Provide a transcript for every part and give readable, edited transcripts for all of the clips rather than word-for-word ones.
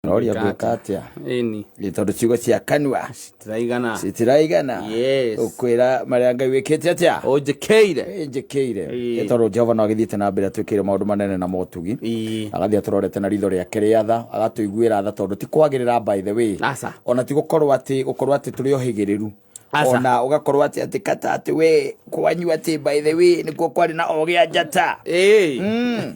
Noria ngwĩka atĩa? Ĩni. Ĩ tondũ ciugo cia kanua Citiraigana. Citiraigana. Yes. Ũkwĩra marĩa Ngai wĩkĩte atĩa? Ũnjĩkĩire. Njĩkĩire. Ĩĩ. Ĩ tondũ Jehova no agĩthiĩte na mbere atwĩkĩire maũndũ manene na motugi. Ĩĩ. Agathiĩ atũrorete na ritho rĩake rĩa tha, agatũiguĩra tha tondũ ti kwagĩrĩra by the way. Aca. Ona ti gũkorwo atĩ gũkorwo atĩ tũrĩ ohĩgĩrĩru. Aca. Ona ũgakorwo atĩ atĩ kata atĩ we kwanyu atĩ by the way nĩkuo kwarĩ na ogĩ a njata. Ĩĩ.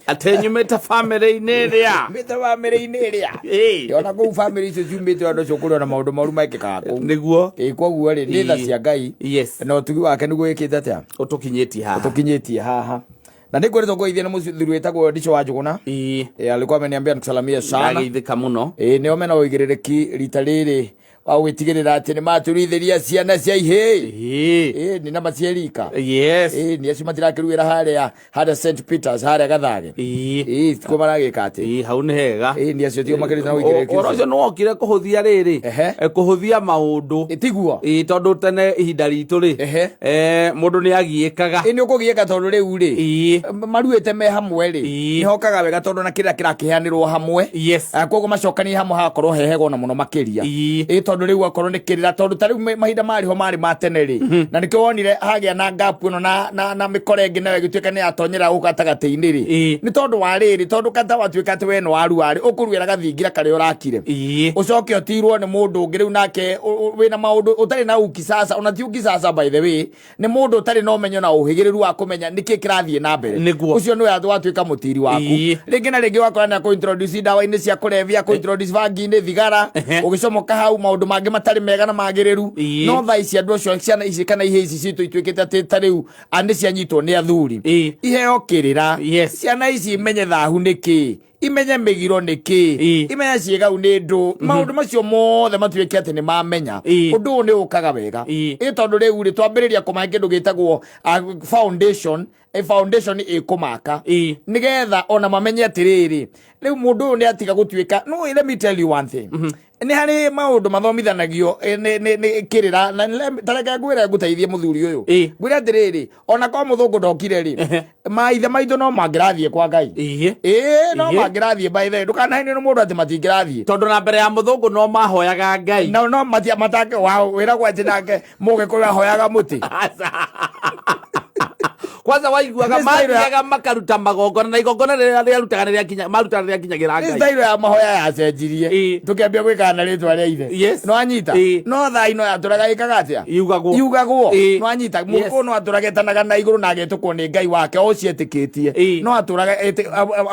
Atĩ nyumĩte bamĩrĩ-inĩ ĩrĩa. Mĩte bamĩrĩ-inĩ ĩrĩa. Ĩĩ. Ona kũu bamĩrĩ icio ciumĩte andũ acio kũrĩ ona maũndũ moru mekĩkaga kũu. Nĩguo. Ĩ koguo rĩ nĩ tha cia Ngai. Yes. Na ũtugi wake nĩguo wĩkĩte atĩa? Ũtũkinyĩtie haha. Ũtũkinyĩtie haha. Na nĩ ngwĩrĩtwo ngũgeithie nĩ mũthuri wĩtagwo Ndicho wa Njũgũna. Ĩĩ. Ĩ alikuwa ameniambia nikusalamie sana. Ndageithĩka mũno. Ĩ nĩo mena ũigĩrĩrĩki rita rĩrĩ wa gwĩtigĩrĩra atĩ nĩ maturithĩria ciana cia ihĩĩ. Ĩĩ. Ĩ nĩ na macierika. Yes. Ĩ nĩ acio matirakĩruĩra harĩa harĩa St Peters harĩa Gathage. Ĩĩ. Ĩ tikuo maragĩka atĩ. Ĩĩ hau nĩ hega. Ĩ nĩ acio tio makĩrĩte na ũigĩrĩrĩki Ũhoro ũcio. ũcio nĩ wokire kũhũthia rĩrĩ. Ehe. Kũhũthia maũndũ. Ĩ tiguo. Ĩĩ tondũ tene ihinda ritũ rĩ. Ehe. Mũndũ nĩ agiĩkaga. Ĩ nĩ ũkũgiĩka tondũ rĩu rĩ. Ĩĩ. Maruĩte me hamwe rĩ. Ĩĩ. Nĩ hokaga wega tondũ na kĩrĩa kĩrakĩheanĩrwo hamwe. Yes. Koguo macokanie hamwe hagakorwo hehega ona mũno makĩria. Ĩĩ. Ĩ tondũ rĩu akorwo nĩ kĩrĩra tondũ ta rĩu mahinda marĩ ho marĩ ma tene rĩ. Na nĩkĩo wonire hagĩa na gap ĩno na mĩkora ĩngĩ nayo ĩgĩtuĩka nĩ yatonyera gũkũ gatagatĩ-inĩ rĩ. Ĩĩ. Nĩ tondũ wa rĩrĩ tondũ kata watuĩka atĩ we nĩ warua rĩ ũkũruĩra gathingira karĩa ũrakire. Ĩĩ. Ũcoke ũtirwo nĩ mũndũ ũngĩ rĩu nake wĩna maũndũ ũtarĩ na ukisasa ona ti ukisasa by the way nĩ mũndũ ũtarĩ na ũmenyo na ũhĩgĩrĩru wa kũmenya nĩkĩ kĩrathiĩ na mbere. Nĩguo. Ũcio nĩwe watuĩka mũtiri waku. Ĩĩ. Rĩngĩ na rĩngĩ wakora nĩ akũ-introduce ndawa-inĩ cia kũrebia, akũ-introduce bangi-inĩ, thigara, Ehe. ũgĩcomoka hau maũndũ mangĩ matarĩ mega na magĩrĩru. Ĩĩ. No thaa ici andũ acio ciana ici kana ihĩĩ ici citũ ituĩkĩte atĩ ta rĩu nĩ cianyitwo nĩ athuri. Ĩĩ. Iheo kĩrĩra. Yes. Ciana ici imenye thahu nĩ kĩĩ. Imenye mĩgiro nĩ kĩĩ. Ĩĩ. Imenye ciĩgau nĩ ndũ. Maũndũ macio mothe matuĩke atĩ nĩ mamenya. Ĩĩ. Ũndũ ũyũ nĩ ũkaga wega. Ĩĩ. Ĩ tondũ rĩu rĩ twambĩrĩria kũmahe kĩndũ gĩtagwo foundation, foundation ĩkũmaka. Ĩĩ. Nĩgetha ona mamenye atĩrĩrĩ, rĩu mũndũ ũyũ nĩ atiga gũtuĩka. No, let me tell you one thing. Nĩ harĩ maũndũ mathomithanagio nĩ kĩrĩra na ta reke ngwĩre ngũteithie mũthuri ũyũ. Ĩĩ. Ngwĩre atĩrĩrĩ, ona korwo mũthũngũ ndokire rĩ, Ehe. maithe maitũ no mangĩrathiĩ kwa Ngai. Ĩĩ. Ĩĩ no Ĩĩ. mangĩrathiĩ by the way, ndũkanahenio nĩ mũndũ atĩ matingĩrathiĩ. Tondũ na mbere ya mũthũngũ no mahoyaga Ngai. No no matia matake wa wĩragwo atĩ nake mũgĩkũyũ ahoyaga mũtĩ. Aca. Kwanza waiguaga Nĩ style ya- mathiaga makaruta magongona na igongona rĩrĩa rĩarutaga nĩ rĩakinya marutaga nĩ rĩakinyagĩra Nĩ Ngai. style ya mahoya yacenjirie. Ĩĩ. Tũkĩambia gwĩkaga na rĩtwa rĩa ithe. Yes. No anyita. Ĩĩ. No thaa ino yatũraga ĩkaga atĩa? Yugagwo. Yugagwo. Ĩĩ. No anyita. Yes. Mũgĩkũyũ no atũraga etanaga na igũrũ na agetũkwo nĩ Ngai wake o ũcio etĩkĩtie. Ĩĩ. No atũraga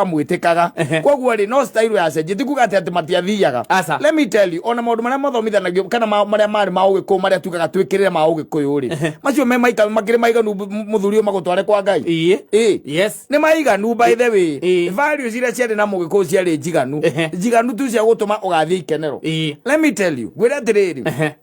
amwĩtĩkaga. Ehe. Koguo rĩ no style yacenjie ti kuga atĩ atĩ matiathiaga. Aca. Let me tell you ona maũndũ marĩa mathomithanagio kana marĩa marĩ ma ũgĩkũyũ marĩa tugaga twĩkĩrĩre ma ũgĩkũyũ rĩ. Macio me maika makĩrĩ maiganu mũthuri ũyũ magũtware kwa Ngai. Ĩĩ. Ĩĩ. Yes. Nĩ maiganu by the way. Ĩĩ. Values iria ciarĩ na mũgĩkũyũ ciarĩ njiganu. Ehe. Njiganu tu cia gũtũma ũgathiĩ ikenero. Ĩĩ. Let me tell you ngwĩre atĩrĩrĩ.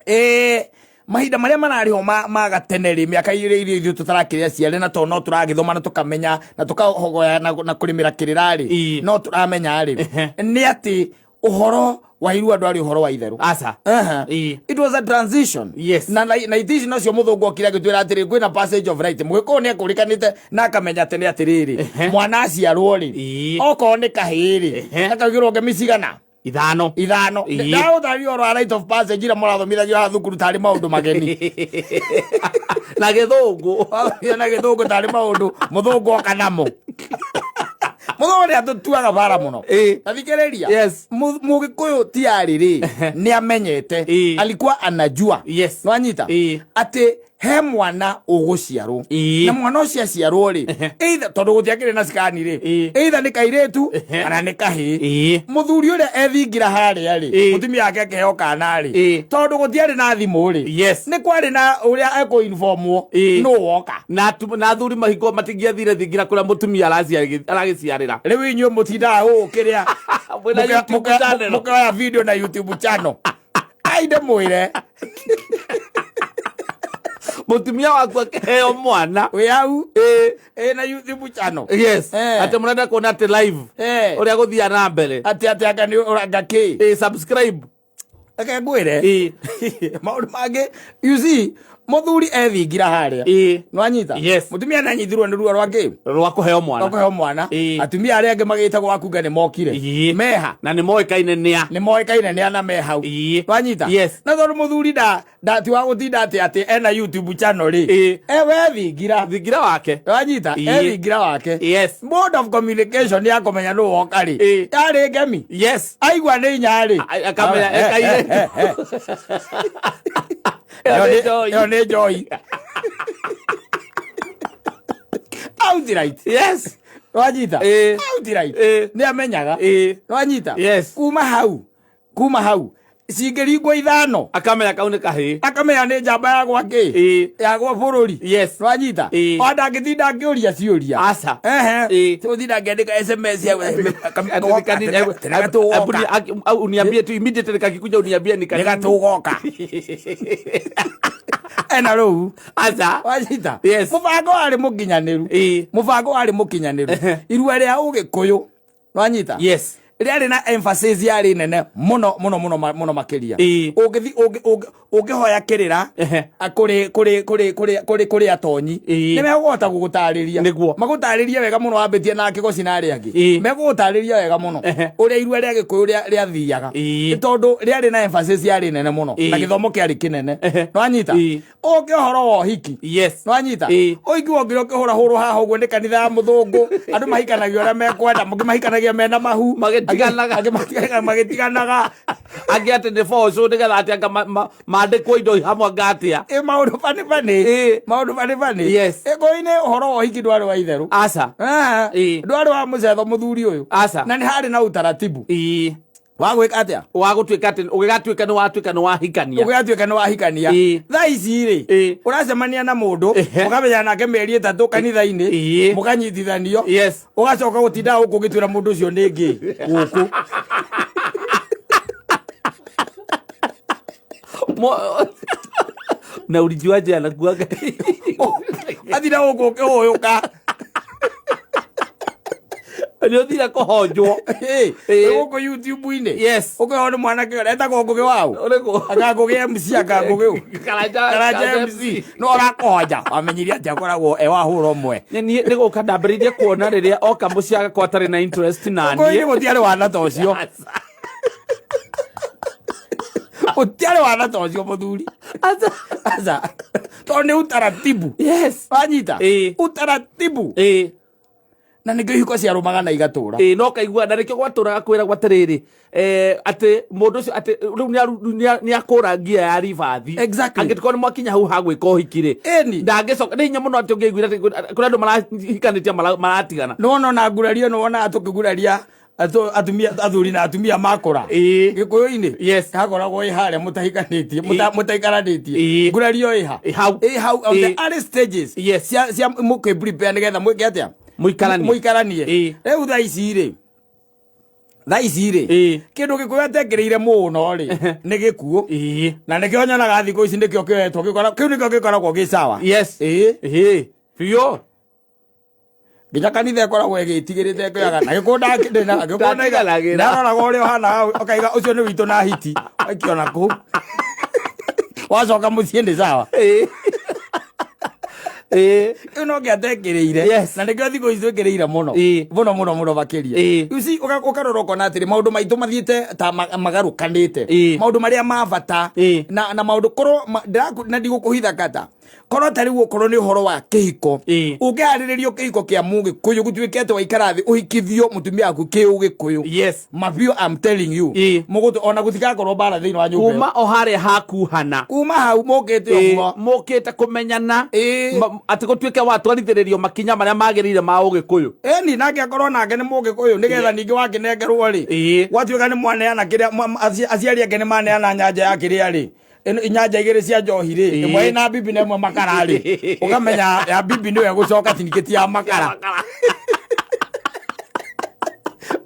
Ehe. Mahinda marĩa mararĩ ho ma gatene rĩ, mĩaka ĩrĩa iria ithuĩ tũtarakĩrĩ aciari na tondũ no tũragĩthoma na tũkamenya na tũkahogoya na kũrĩmĩra kĩrĩra rĩ, Ĩĩ. no tũramenya rĩ, Ehe. nĩ atĩ ũhoro wa irua ndwarĩ ũhoro wa itherũ. Aca. Aha. Ĩĩ. It was a transition. Yes. Na ithe ici nocio mũthũngũ okire agĩtwĩra atĩrĩ kwĩna passage of right. Mũgĩkũyũ nĩ akũrĩkanĩte na akamenya atĩ nĩ atĩrĩrĩ, Ehe. mwana aciarwo rĩ, Ĩĩ. okorwo nĩ kahĩĩ rĩ, Ehe. gakaugĩrwo ngemi cigana? Ithano. Ithano. Ĩĩ. Ndagũtarĩria ũhoro wa rite of passage ira mũrathomithagio haha thukuru tarĩ maũndũ mageni. Na gĩthũngũ. Wathomithio na gĩthũngũ tarĩ maũndũ mũthũngũ oka namo. Mũthũngũ nĩ atũtuaga bara mũno. Ĩĩ. Ta thikĩrĩria. Yes. Mũgĩkũyũ ti arĩ rĩ, nĩ amenyete. Ĩĩ. Alikuwa anajua. Yes. Nĩwanyita? Ĩĩ. Atĩ he mwana ũgũciarwo. Ĩĩ. Na mwana ũcio aciarwo rĩ, either tondũ gũtiakĩrĩ na cikani rĩ, Ĩĩ. either nĩ kairĩtu Ehe. kana nĩ kahĩĩ. Ĩĩ. Mũthuri ũrĩa ethingira harĩa rĩ, Ĩĩ. mũtumia wake akĩheo kana rĩ, Ĩĩ. tondũ gũtiarĩ na thimũ rĩ, Yes. nĩ kwarĩ na ũrĩa ekũ-informwo Ĩĩ. nũ woka. Na na athuri mahingo matingĩathire thingira kũrĩa mũtumia aragĩciarĩra. Rĩu inyuĩ mũtindaga gũkũ kĩrĩa Mwĩna YouTube channel. mũkĩoya video na YouTube channel. Ai ndĩmwĩre. Mũtumia waku akĩheo mwana. Wĩ hau? Ĩĩ. Ĩĩ na YouTube channel. Yes. Eh. Atĩ mũrenda kuona atĩ live. Eh. Ũrĩa gũthiaga na mbere. Atĩ anga nĩ ũranga kĩ? Ĩĩ, subscribe. Reke ngwĩre. Ĩĩ. Maũndũ mangĩ, you see, Muthuri ethingira haria. Nwanyita? Yes. Mutumia nĩanyitirwo nĩ ruo rwa kĩ? Rwa kũheo mwana. Rwa kũheo mwana. Atumia arĩa angĩ magĩtagwo akunga nĩ mokire. Meha. Na nĩ moĩkaine nĩa. Nĩ moĩkaine nĩa na me hau. Nwanyita? Yes. Na tondũ mũthuri nda nda ti wa gũtinda atĩ atĩ ena YouTube channel rĩ. E we thingira. Thingira wake. Nwanyita? Ethingira wake. Yes. Mode of communication ya kũmenya nũ woka rĩ. Yarĩ ngemi. Yes. Aigua nĩ inya rĩ. Akamenya ekaire. Ĩyo ĩyo nĩ njoi. Outright. Yes. Nwanyita? Outright. Nĩ amenyaga. Nwanyita? Yes. Kuma hau. Kuma hau. Cingĩringwo ithano. Akamenya kau nĩ kahĩĩ. Akamenya nĩ njamba ya gwa kĩ? Ya gwa bũrũri. Yes. Nwanyita? Ona ndangĩtinda akĩũria ciũria. Aca. Ehe. Tũgũtinda akĩandĩka SMS ya Uniambie tu immediately kakikuja uniambie ni kanini. Nĩgatũgoka. Ena rũu. Aca. Wanyita? Yes. Mũbango warĩ mũkinyanĩru. Mũbango warĩ mũkinyanĩru. Irua rĩa Ũgĩkũyũ. Nwanyita? Yes. Rĩarĩ na emphasis yarĩ nene mũno mũno mũno mũno makĩria. Ũngĩthi ũngĩhoya kĩrĩra kũrĩ kũrĩ kũrĩ kũrĩ kũrĩ kũrĩ atonyi nĩ mekũhota gũgũtarĩria. Nĩguo. Magũtarĩrie wega mũno wambĩtie na Kĩgoci na arĩa angĩ. Megũgũtarĩria wega mũno ũrĩa irua rĩa Gĩkũyũ rĩathiaga. Tondũ rĩarĩ na emphasis yarĩ nene mũno na gĩthomo kĩarĩ kĩnene. Nwanyita? Ũngĩ ũhoro wa ũhiki. Yes. Nwanyita? Ũhiki wongire ũkĩhũra hũrũ haha ũguo nĩ kanitha ya mũthũngũ. Andũ mahikanagia ũrĩa mekwenda, mũngĩ mahikanagia mena mahu. Magĩtiganaga. Angĩ magĩtiganaga. Angĩ atĩ nĩ boco nĩgetha atĩ anga mandĩkwo indo hamwe anga atĩa. Maũndũ bani bani. Maũndũ bani bani. Yes. Gĩkũyũ-inĩ ũhoro wa ũhiki ndwarĩ wa itherũ. Aca. Ndwarĩ wa mũcetho mũthuri ũyũ. Aca. Na nĩ harĩ na utaratibu. Wa gwĩka atĩa? Wa gũtuĩka atĩ ũgĩgatuĩka nĩ watuĩka nĩ wahikania. Ũgĩgatuĩka nĩ wahikania. Thaa ici rĩ, ũracemania na mũndũ, mũkamenya nake mĩeri 3 kanitha-inĩ, mũkanyitithanio. Yes. Ũgacoka gũtinda gũkũ ũgĩtuĩra mũndũ ũcio nĩ ngĩ gũkũ. Na ulijuaje anakuaga? Athira gũkũ ũkĩhũyũka. Nĩ ũthire kũhonjwo. Gũkũ YouTube-inĩ. Yes. Ũkĩhona nĩ mwanake ũrĩa etagwo Ngũgĩ waũ? Ũrĩkũ? Anga Ngũgĩ MC, anga Ngũgĩ ũ? Karanja Karanja MC. No ũrakũhonja. Wamenyire atĩ akoragwo e wa hũra ũmwe. Nĩ niĩ nĩ gũka ndambĩrĩirie kuona rĩrĩa oka mũciĩ agakorwo atarĩ na interest na Gĩkũyũ-inĩ niĩ. gũtiarĩ wana ta ũcio. Gũtiarĩ wana ta ũcio mũthuri. Aca. Aca. Tondũ nĩ utaratibu. Yes. Wanyita? Utaratibu. Na nĩkĩo ihiko ciarũmaga na igatũra. No kaigua na nĩkĩo gwatũraga kwĩragwo atĩrĩrĩ, atĩ mũndũ ũcio atĩ rĩu nĩ akũra ngia ya ribathi. Exactly. Angĩkorwo nĩ mwakinya hau ha gwĩka ũhiki rĩ. Ĩni. Ndangĩcoka, nĩ hinya mũno atĩ ũngĩaiguire atĩ kũrĩ andũ marahikanĩtie maratigana. Nĩ wona ona ngurario, nĩ wonaga tũkĩguraria atumia, athuri na atumia makũra. Gĩkũyũ-inĩ. Yes. Hakoragwo ĩ harĩa mũtahikanĩtie, mũtaikaranĩtie. Ngurario ĩ ha? Ĩ hau. Ĩ hau, on the early stages. Yes. Cia mũkĩ prepare nĩgetha mwĩke atĩa? Mũikaranie. Mũikaranie. Rĩu thaa ici rĩ, thaa ici rĩ, kĩndũ Gĩkũyũ atekĩrĩire mũno rĩ, nĩ gĩkuũ. Na nĩkĩo nyonaga thikũ ici nĩkĩo kĩoetwo gĩkora, kĩu nĩkĩo gĩkoragwo gĩ sawa. Yes. Biũ. Nginya kanitha ĩkoragwo ĩgĩtigĩrĩte ĩkĩoyaga na gĩkũũ gĩkũũ Ndatiganagĩra. ndaroraga ũrĩa ũhana hau, ũkaiga ũcio nĩ witũ na hiti, ũkaikio na kũu. Wacoka mũciĩ nĩ sawa. Kĩu no kĩatekĩrĩire. Yes. Na nĩkĩo thikũ ici twĩkĩrĩire mũno. Mũno, mũno, mũno makĩria. You see, ũkarora ũkona atĩrĩ, maũndũ maitũ mathiĩte ta magarũkanĩte. Maũndũ marĩa ma bata. Na maũndũ korwo ndĩraku-, na ndigũkũhitha kata. Korwo ta rĩu okorwo nĩ ũhoro wa kĩhiko. Ũngĩharĩrĩrio kĩhiko kĩa Mũgĩkũyũ gũtuĩke atĩ waikara thĩ ũhikithio mũtumia waku kĩũgĩkũyũ. Yes. Mabio, I'm telling you. Mũgũtũ, ona gũtigakorwo mbara thĩinĩ wa nyũmba ĩyo. Kuma o harĩa hakuhana. Kuma hau mũkĩte ũguo. Mũkĩte kũmenyana. Atĩ gũtuĩke watwarithĩrĩrio makinya marĩa magĩrĩire ma Ũgĩkũyũ. Ĩni, nake akorwo nake nĩ Mũgĩkũyũ, nĩgetha ningĩ wakĩnengerwo rĩ. Gwatuĩka nĩ mwaneana kĩrĩa, aciari ake nĩ maneana nyanja ya kĩrĩa rĩ. Ĩno inyanja igĩrĩ cia njohi rĩ, ĩmwe ĩna bibi na ĩmwe makara rĩ. Ũkamenya ya bibi nĩyo ĩgũcoka ningĩ ti ya makara.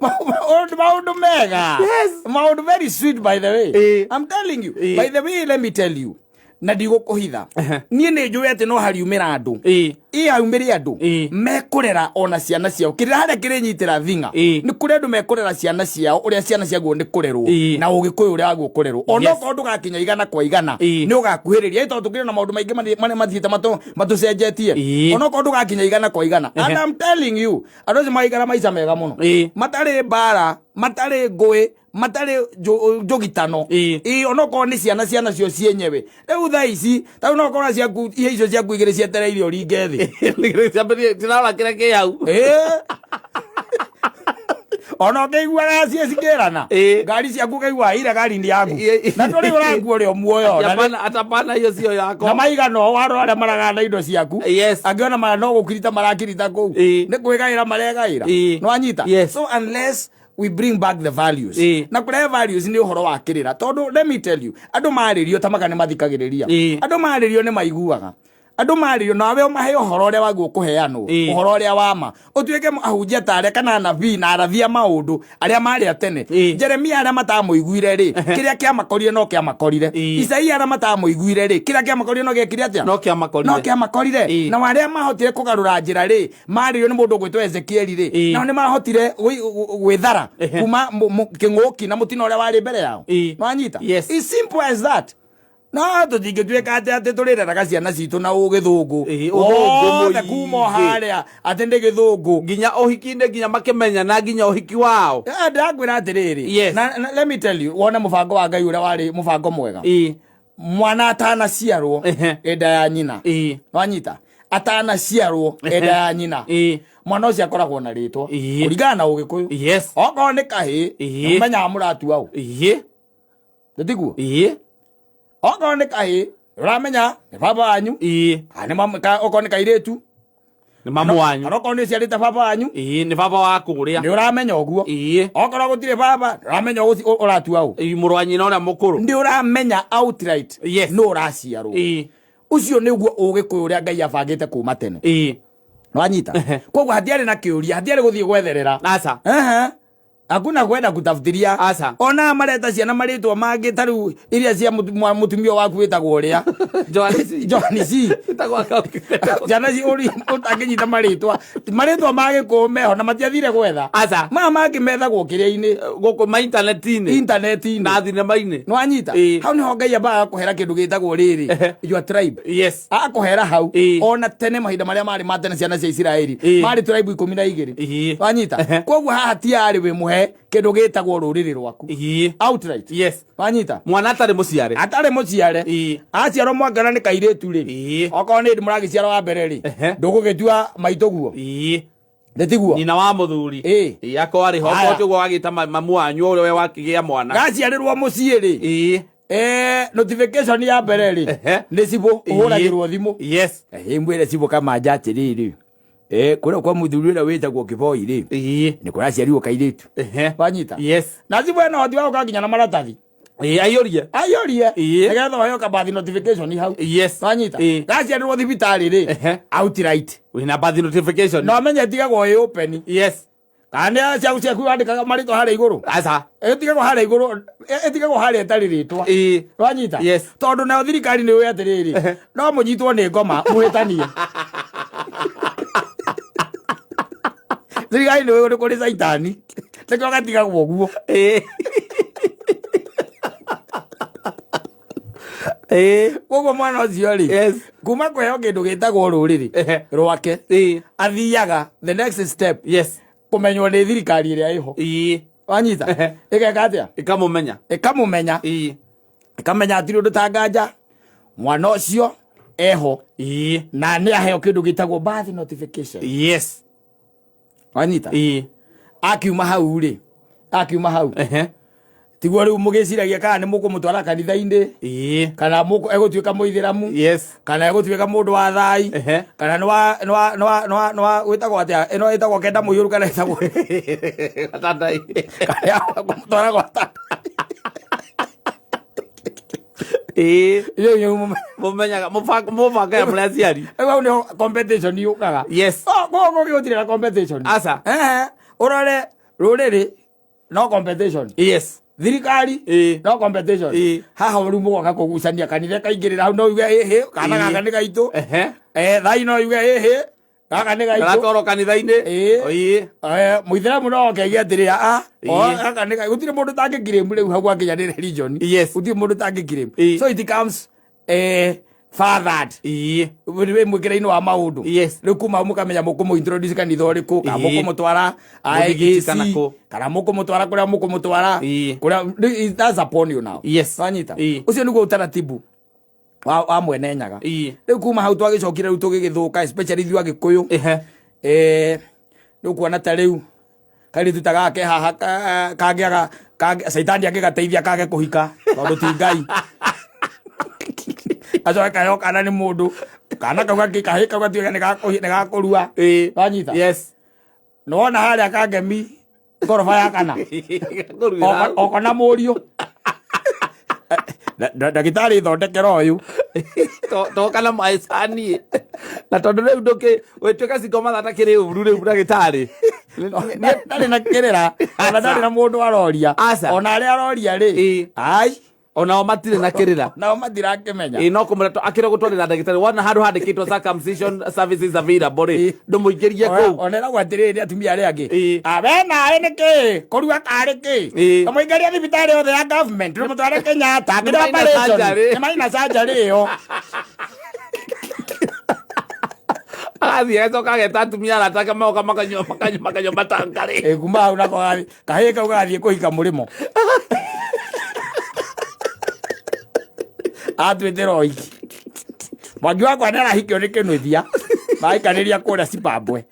Maũndũ mega. Yes. Maũndũ very sweet by the way. I'm telling you. By the way, let me tell you. Na ndigũkũhitha. Niĩ nĩ njũĩ atĩ no hariumĩra andũ. Ĩ aumĩre andũ mekũrera ona ciana ciao kĩrĩra harĩa kĩrĩnyitĩra thing'a. Nĩ kũrĩ andũ mekũrera ciana ciao ũrĩa ciana ciaguo nĩ kũrerwo na ũgĩkũyũ ũrĩa waguo kũrerwo, ona okorwo ndũgakinya igana kwa igana, nĩ ũgakuhĩrĩria, ĩ tondũ tũkĩrĩ na maũndũ maingĩ marĩa mathiĩte matũcenjetie. Ona okorwo ndũgakinya igana kwa igana, and I'm telling you, andũ acio magaikara maica mega mũno, matarĩ mbara, matarĩ ngũĩ, matarĩ njũgitano. Ĩ onokorwo nĩ ciana, ciana cio cienyewe rĩu thaa ici ta rĩu no ũkora ciaku ihe icio ciaku igĩrĩ cietereire ũringe thĩ. Ciambĩrĩrie tirarora kĩrĩa kĩ hau. Ĩ. Ona ũkĩiguaga ciĩ cikĩrana ngari ciaku, ũkaigua ira ngari nĩ yaku na tũrĩ ũrakua ũrĩ o muoyo. Atapana hiyo sio yako. Na maigana o waro arĩa maragana indo ciaku. Angĩona mara no gũkirita marakirita kũu, nĩ kwĩgaĩra maregaĩra. Nĩwanyita? Yes. So unless we bring back the values, na kũrehe values nĩ ũhoro wa kĩrĩra, tondũ let me tell you, andũ marĩrio ta maka nĩ mathikagĩrĩria. Andũ marĩrio nĩ maiguaga. Andũ marĩrio nawe ũmahe ũhoro ũrĩa waguo kũheanwo, ũhoro ũrĩa wa ma, ũtuĩke ahunjia ta arĩa kana anabii na arathi a maũndũ arĩa marĩ a tene. Jeremia arĩa matamũiguire rĩ, kĩrĩa kĩamakorire no kĩamakorire. Isaia arĩa matamũiguire rĩ, kĩrĩa kĩamakorire no gĩekire atĩa? No kĩamakorire. No kĩamakorire. Na arĩa mahotire kũgarũra njĩra rĩ, marĩrio nĩ mũndũ ũgwĩtwo Ezekieli rĩ, nao nĩ mahotire gwĩthara kuma kĩng'ũki na mũtino ũrĩa warĩ mbere yao. Nwanyita? Yes. It's simple as that. No tũtingĩtuĩka atĩ tũrĩreraga ciana citũ na ũgĩthũngũ Ũthũngũ wothe kuma o mũingĩ. Harĩa atĩ nĩ gĩthũngũ. Nginya ũhiki-inĩ, nginya makĩmenya na nginya ũhiki wao. Ndĩrakwĩra atĩrĩrĩ, na let me tell you, wone mũbango wa Ngai ũrĩa warĩ mũbango mwega. Mwana atanaciarwo enda ya nyina, nwanyita, atanaciarwo enda ya nyina, mwana ũcio akoragwo na rĩtwa kũringana na ũgĩkũyũ. Okorwo nĩ kahĩĩ, ũmenyaga mũratua ũ. Tĩtiguo? Okorwo nĩ kahĩĩ, ũramenya nĩ baba wanyu. Kana nĩ okorwo nĩ kairĩtu, Nĩ mamu wanyu. Kana okorwo nĩ ũciarĩte baba wanyu, Nĩ baba wa kũrĩa. Nĩ ũramenya ũguo. Okorwo gũtirĩ baba, nĩ ũramenya ũratua ũ. Mũrũ wa nyina ũrĩa mũkũrũ. Nĩ ũramenya outright nĩ ũraciarwo. Ũcio nĩguo ũgĩkũyũ ũrĩa Ngai abangĩte kuma tene. Wanyita? Koguo hatiarĩ na kĩũria, hatiarĩ gũthiĩ gwetherera. Aca. Ehe. Hakuna kwenda kutafutiria. Aca. Ona mareta ciana marĩtwa mangĩ, ta rĩu iria cia mũtumia waku wĩtagwo ũrĩa? Johanisi. Johanisi. Wĩtagwo Ciana ci ũtangĩnyita marĩtwa ma gĩkũyũ meho na matiathire gwetha. Aca. Maya mangĩ methagwo kĩrĩa-inĩ. Gũkũ ma intaneti-inĩ. Intaneti-inĩ. Na thinema-inĩ. Nĩwanyita? Hau nĩho Ngai ambaga kũhera kĩndũ gĩtagwo rĩrĩ, your tribe. Akũhera hau. Ona tene mahinda marĩa marĩ ma tene, ciana cia Isiraeli marĩ tribe 12. Wanyita? Koguo haha tiarĩ wĩ mũhe kĩndũ gĩtagwo rũrĩrĩ rwaku outright. Wanyita? Mwana atarĩ mũciare. Atarĩ mũciare. Aciarwo mwangana nĩ kairĩtu rĩ, okorwo nĩ mũragĩciara wa mbere rĩ, ndũgũgĩtua maitũguo. Nĩtiguo? Nyina wa mũthuri. Akorwo arĩ ho. Haya. Okorwo ti ũguo wagĩta mamu wanyu ũrĩa we wakĩgĩa mwana. Gaciarĩrwo mũciĩ rĩ, notification ya mbere rĩ, nĩ cibũ ũhũragĩrwo thimũ. Mwĩre cibũ kamanja atĩrĩrĩ, kũrĩa kwa mũthuri ũrĩa wĩtagwo Kĩboi rĩ, nĩ kũraciarirwo kairĩtu. Wanyita? Yes. Na cibũ ena ũhoti wa gũka nginya na maratathi. Aiyũrie. Aiyũrie nĩgetha ũheo kabathi notification hau. Wanyita? Gaciarirwo thibitarĩ rĩ, outright Wĩna birth notification. Na ũmenye ĩtigagwo ĩ open. Kana nĩ ciaku ciaku wandĩkaga marĩtwa harĩa igũrũ? Aca. Ĩtigagwo harĩa igũrũ, ĩtigagwo harĩa ĩtarĩ rĩtwa. Wanyita? Yes. Tondũ nayo thirikari nĩ ũĩ atĩrĩrĩ, no mũnyitwo nĩ ngoma mũhĩtanie. Thirikari nĩ ũĩ nĩ kũrĩ caitani, nĩkĩo gatigagwo ũguo. Koguo mwana ũcio rĩ, kuma kũheo kĩndũ gĩtagwo rũrĩrĩ rwake, athiaga the next step, kũmenywo nĩ thirikari ĩrĩa ĩho. Wanyita? Ĩgeka atĩa? Ĩkamũmenya. Ĩkamũmenya. Ĩkamenya hatirĩ ũndũ ta nganja mwana ũcio eho na nĩ aheo kĩndũ gĩtagwo birth notification. Wanyita? Akiuma hau rĩ, akiuma hau, tiguo rĩu mũgĩciragia kana nĩ mũkũmũtwara kanitha-inĩ, kana egũtuĩka mũithĩramu, kana egũtuĩka mũndũ wa thai, kana nĩ wa nĩ wa nĩ wa nĩ wa nĩ wa gwĩtagwo atĩa, ĩno ĩtagwo kenda mũiyũru, kana ĩtagwo Tandai. Kana kũmũtwara gwa Ĩyo ĩyo. Mũmenyaga mũbangaga mũrĩ aciari. Rĩu hau nĩho competition yũkaga. Oh, koguo gũtirĩ na competition. Aca. Ũrore rũrĩrĩ, no competition. Thirikari, no competition. Haha rĩu mũgoka kũgucania, kanitha ĩkaingĩrĩra hau, no uge ĩhĩ kana gaka nĩ gaitũ. Thai no yuge ĩhĩ gaka nĩ gaitũ. Garatwarwo kanitha-inĩ. Ĩĩ. Ĩĩ. Mũithĩramu no oke auge atĩrĩ a Ĩĩ. gaka nĩ gaitũ. Gũtirĩ mũndũ ũtangĩclaim rĩu hau gwakinya nĩ religion. Yes. Gũtirĩ mũndũ ũtangĩclaim. Ĩĩ. So it comes fathered Ĩĩ. wĩ mwĩkĩre-inĩ wa maũndũ. Yes. Rĩu kuma hau mũkamenya mũkũmũ introduce kanitha ũrĩkũ, kana Ĩĩ. mũkũmũtwara Mũthigiti IAC, kana kũ. kana mũkũmũtwara kũrĩa mũkũmũtwara. Ĩĩ. Kũrĩa rĩu that's upon you now. Yes. Wanyita? Ĩĩ. Ũcio nĩguo ũtaratibu wa mwene Nyaga. Ĩĩ. Rĩu kuma hau twagĩcokire rĩu tũgĩgĩthũka, especially ithuĩ Agĩkũyũ. Ehe. Rĩu kuona ta rĩu kairĩtu ta gaka ke haha kangĩaga caitani angĩgateithia kage kũhika tondũ ti Ngai, acoke kaheo kana nĩ mũndũ, kana kau kahĩ kau gatuĩke nĩ gakũrua. Ĩĩ. Wanyita? Yes. Nĩwona harĩa kangemi ngoroba ya kana? Kũruĩra hau. Oko na mũriũ. Ndagĩtarĩ thondekera ũyũ. Toka na maecani na tondũ rĩu ndũkĩ wĩtuĩka cingo matha kĩrĩ ũru rĩu ndagĩtarĩ. Ndarĩ na kĩrĩra, ona ndarĩ na mũndũ aroria. Aca. Ona arĩa aroria rĩ, Ĩĩ. ai. Onao matirĩ na kĩrĩra. Nao matirakĩmenya. Ĩ, no kũmwĩra akĩrĩ gũtwarĩra ndagĩtarĩ wona handũ handĩkĩtwo circumcision services available rĩ, Ĩ. ndũmũingĩrie kũu. Ona ĩragwo atĩrĩrĩ, atumia arĩa angĩ, Ĩ. "Ah, we nawe nĩkĩ kũrua karĩ kĩ? Ĩ. Kamũingĩria thibitarĩ yothe ya government, tũmũtware Kenyatta akĩrĩ Nĩ maina operation." surgery. Nĩ maina surgery ĩyo. Agathiĩ agacoka ageta atumia arata ake magoka makanyua makanyua makanyua matangarĩ. Ĩ, kuma hau nako kahĩĩ kau gathiĩ kũhika mũrĩmo atuĩtĩra ũhiki. Mwangi wakwa nĩ arahikio nĩ kĩnuthia, mahikanĩria kũrĩa Zimbabwe.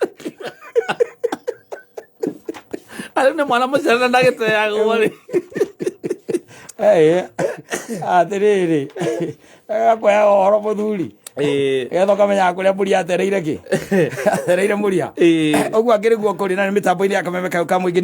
Arĩ nĩ mwana mũciare na ndagĩteagwo rĩ. Atĩrĩrĩ, gakũheaga ũhoro mũthuri. Ĩĩ. Getha ũkamenyaga kũrĩa mbũri atereire kĩ atereire mũria. Ĩĩ. Ũguo akĩrĩ guo kũrĩ na nĩ mĩtambo-inĩ ya kameme kau ka mũingĩ.